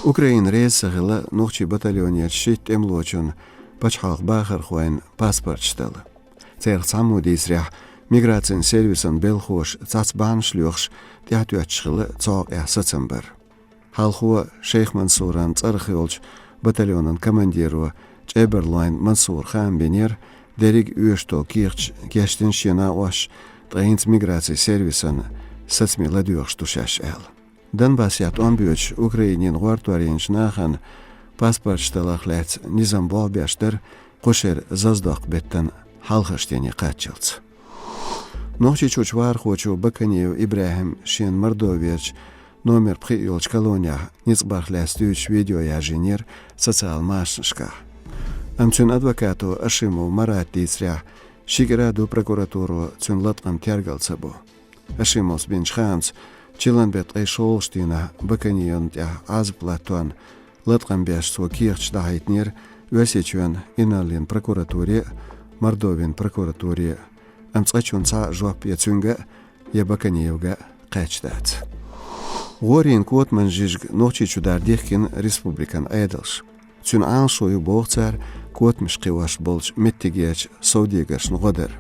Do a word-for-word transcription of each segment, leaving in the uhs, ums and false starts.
Украина реза ца хилла нохчийн батальонерчу шийтта тӀемалочунна пачхьалкхан бахархойн паспорташ дала. Царах цхьаммо дийцарехь, миграцин сервисан белхахоша цхьацца бахьанаш лоьхуш тӀаьхьатоьттуш хилла цу хьокъехь сацам бар. Хьалхо Шейх Мансуран цӀарах йолчу батальонан командиро Чеберлойн Мансура хаам бинера, дерриг оьшуш долу кехаташ кечдина шен накъосташа, ткъа хӀинца миграцин сервисан сацаме ладоьгӀуш ду шаьш аьлла. Донбассехь тӀом боьдуш Украинин гӀортор йинчу нахана паспорташ даларх лаьцна низам болх беш дара кху шеран зазадоккху беттан хьалхарчу дийне кхаччалц. Нохчийчуьрчу вахархочо Баканиев ИбрахӀима шена Мордовехь номер пхиъ йолчу колонехь ницкъ барх лаьцна дуьйцуш видео яржийнера социал машанашкахь. Амма цуьнан адвокато Ашимов Марата дийцарехь, ши кӀира ду прокуратуро цуьнан латкъам тергал ца бо. Ашимовс бинчу хаамца, чиллан беттан ткъе шолгӀачу дийнахь Баканиевна тӀехь Ӏазап латтонна латкъам беш цо кехаташ дӀахьийтинера Оьрсийчоьнан инарлин прокуратуре а, Мордовин прокуратуре а, амма цкъачунна цхьа а жоп я цуьнга а, я Баканиевга а кхаьчна дац. ГӀорийн котаман жижиг Нохчийчу дар дихкина республикан Ӏедалша. Цуьнан Ӏалашо ю, боху цара, котамаш кхиош болчу меттигерчу совдегаршна гӀо дар.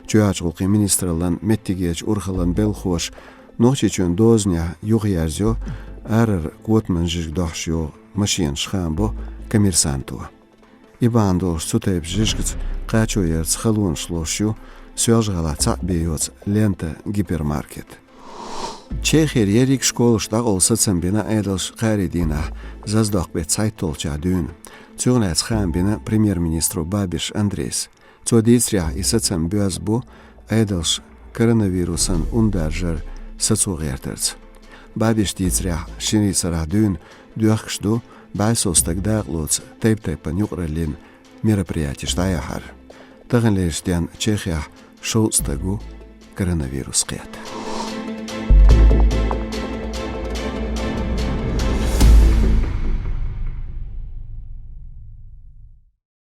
Чоьхьарчу гӀуллакхийн министраллан меттигерчу урхаллан белхахоша Нохчийчоьнан дозанехь юхаерзайо арара котаман жижиг дохьуш йогӀу машенаш, хаам бо Коммерсанто. И бахьана долуш цу тайпа жижигаца кхачо ярца халонаш лозуш ю Соьлжа-ГӀалахь цхьаъ бен йоцу «Лента» гипермаркет. Чехера ерриг школаш дӀакъовла сацам бина Ӏедалша кхаарин дийнахь зазадоккху беттан цхьайтталгӀачохь дуьйна. Цунах лаьцна хаам бина премьер-министро Бабиш Андрейс. Цо дийцарехь, и сацам боьзна бу Ӏедалша коронавирусан ун даржар сацо гӀертарца. Бабиша дийцарехь, шинарин сарахь дуьйна доьхкуш ду бӀе сов стаг дакъалоцу тайп-тайпана юкъараллин мероприятеш дӀаяхьар. Таханлерчу денна Чехехь шовзткъа стаг ву коронавирус кхетта.